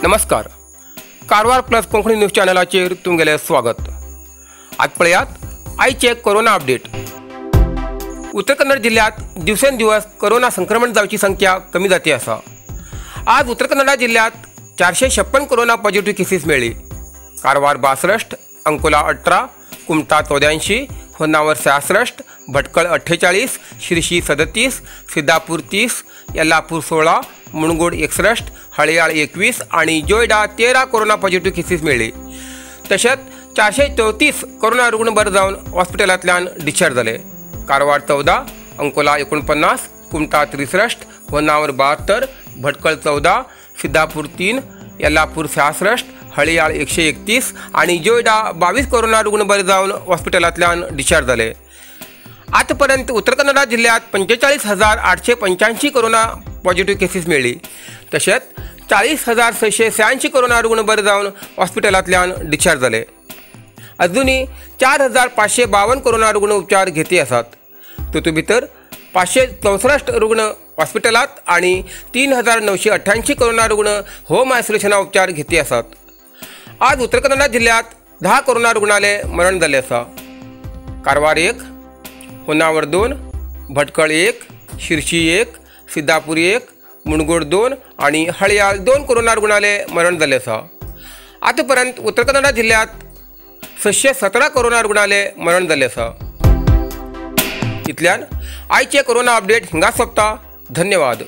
नमस्कार, Karwar plus Konkani news चॅनलाचेर तुमगेलें स्वागत. आज पळयात आयचे कोरोना अपडेट. उत्तर कन्नड जिल्ह्यात दिवसेंदिवस कोरोना संक्रमण जावची संख्या कमी जाती आसा. आज उत्तर कन्नडा जिल्ह्यात 456 कोरोना पॉझिटिव्ह केसीस मेळ्ळी. कारवार 62, अंकोला 18, कुमठा 84, होन्नावर 66, भटकळ 48, शिरशी 37, सिद्धापूर 30, यल्लापूर 16, मुणगोड 61, हळयाळ 21 आणि जोयडा 13 कोरोना पॉझिटिव्ह केसीस मेळ्ळी. तशेंच 434 कोरोना रुग्ण बरे जावन हॉस्पिटलांतल्यान डिस्चार्ज जाले. कारवार 14, अंकोला 49, कुमठा 63, होन्नावर 72, भटकळ 14, सिद्धापूर 3, यल्लापूर 66, हळयाळ 131 आणि जोयडा 22 कोरोना रुग्ण बरे जावन हॉस्पिटलांतल्यान डिस्चार्ज जाले. आतापर्यंत उत्तर कन्नडा जिल्ह्यात 45,885 कोरोना पॉझिटिव्ह केसीस मेळ्ळी. तशेंच 40,686 कोरोना रुग्ण बरे जावन हॉस्पिटलांतल्यान डिस्चार्ज जाले. अजूनय 4,552 कोरोना रुग्ण उपचार घेती आसात. तातूंत भितर 564 रुग्ण हॉस्पिटलांत आनी 3,988 कोरोना रुग्ण होम आयसोलेशना उपचार घेती आसात. आज उत्तर कन्नडा जिल्ह्यात 10 कोरोना रुग्णाले मरण जाल्लें आसा. कारवार 1, होन्नावर 2, भटकळ 1, शिरशी 1, सिद्धापूर 1, मुणगोड 2 आणि हळयाळ 2 कोरोना रुग्णाले मरण जाल्लें आसा. आतापर्यंत उत्तर कन्नडा जिल्ह्यात 617 कोरोना रुग्णाले मरण जाल्लें आसा. इतल्यान आयचे कोरोना अपडेट हिंगा सोंपता. धन्यवाद.